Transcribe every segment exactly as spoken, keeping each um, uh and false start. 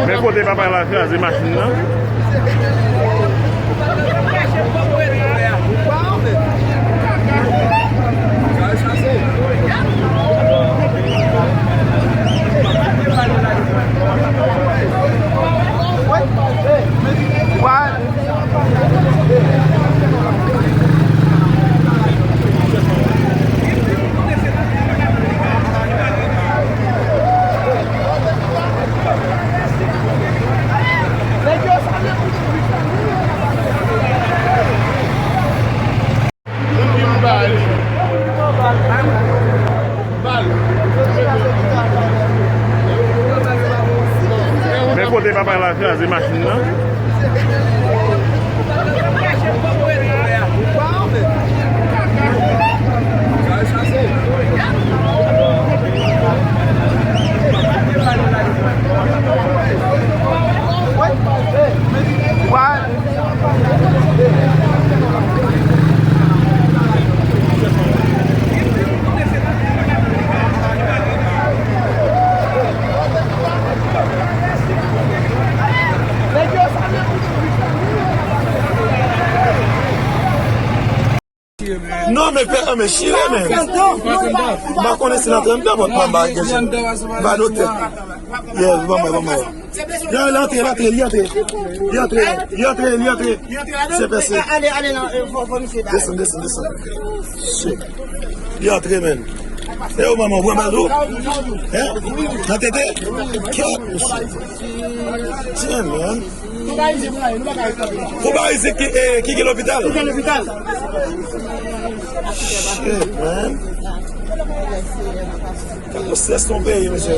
Men kote papa la kraze machin nan. Men kote papa la kraze machin nan. Non, men fè, men chire, men. M pa konnen si l antre anndan, bon, m pa gen jen. M pa notè. Yeah, bon, bon, bon, bon. Li antre, li antre, li antre. Li antre, li antre, li antre. Se pèse. Ale, ale, non, eh, fò, fò misye ba. Desann, desann, desann. Shit. Li antre, men. E yo, manman, ou pran bal tou? Hein? Nan tete? Kèt, mesye. Tiens, man. Pou ba isit ki, eh, ki gen lopital? Ki gen lopital? Shit, man. Gade yon strès nan peyi, mesye.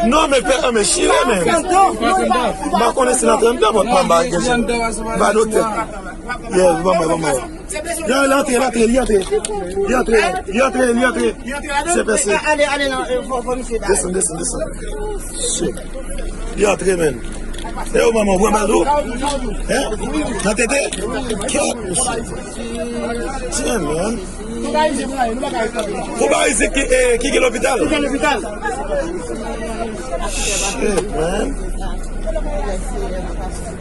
Non, men fè, men chire, men. M pa konnen si l antre anndan, bon, m pa gen jen. M pa notè. Yeah, bon, bon, bon, bon. Li antre, li antre, li antre. Li antre, li antre, li antre. Se pèse. Ale, ale, non, eh, fò, fò misye ba. Desann, desann, desann. Shit. Li antre, men. E yo, manman, ou pran bal tou? Hein? Nan tete? Kèt, mesye. Tiens, man. Pou ba isit ki, eh, ki gen lopital? Ki gen lopital? Shit, man.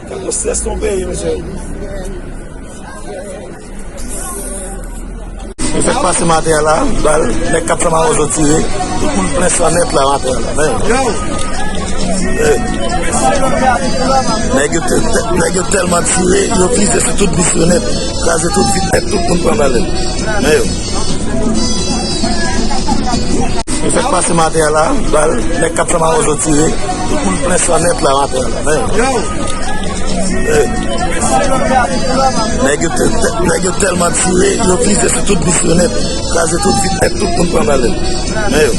Gade yon strès nan peyi, mesye. Yo fèk pase maten an la, bal, nèg k ap fè mawozo tire, tout moun plen san nèt la maten an la, men. Hey. Nèg yo te-, te-, nèg yo tèlman tire, yo vize sou tout bis yo nèt, kraze tout vit nèt, tout moun pran bal. Men yo. Yo fèk pase maten an la, bal, nèg k ap fè mawozo tire, tout moun plen san nèt la maten an la, men. Hey. Nèg yo te-, te-, nèg yo tèlman tire, yo vize sou tout bis yo nèt, kraze tout vit nèt, tout moun pran bal. Men yo.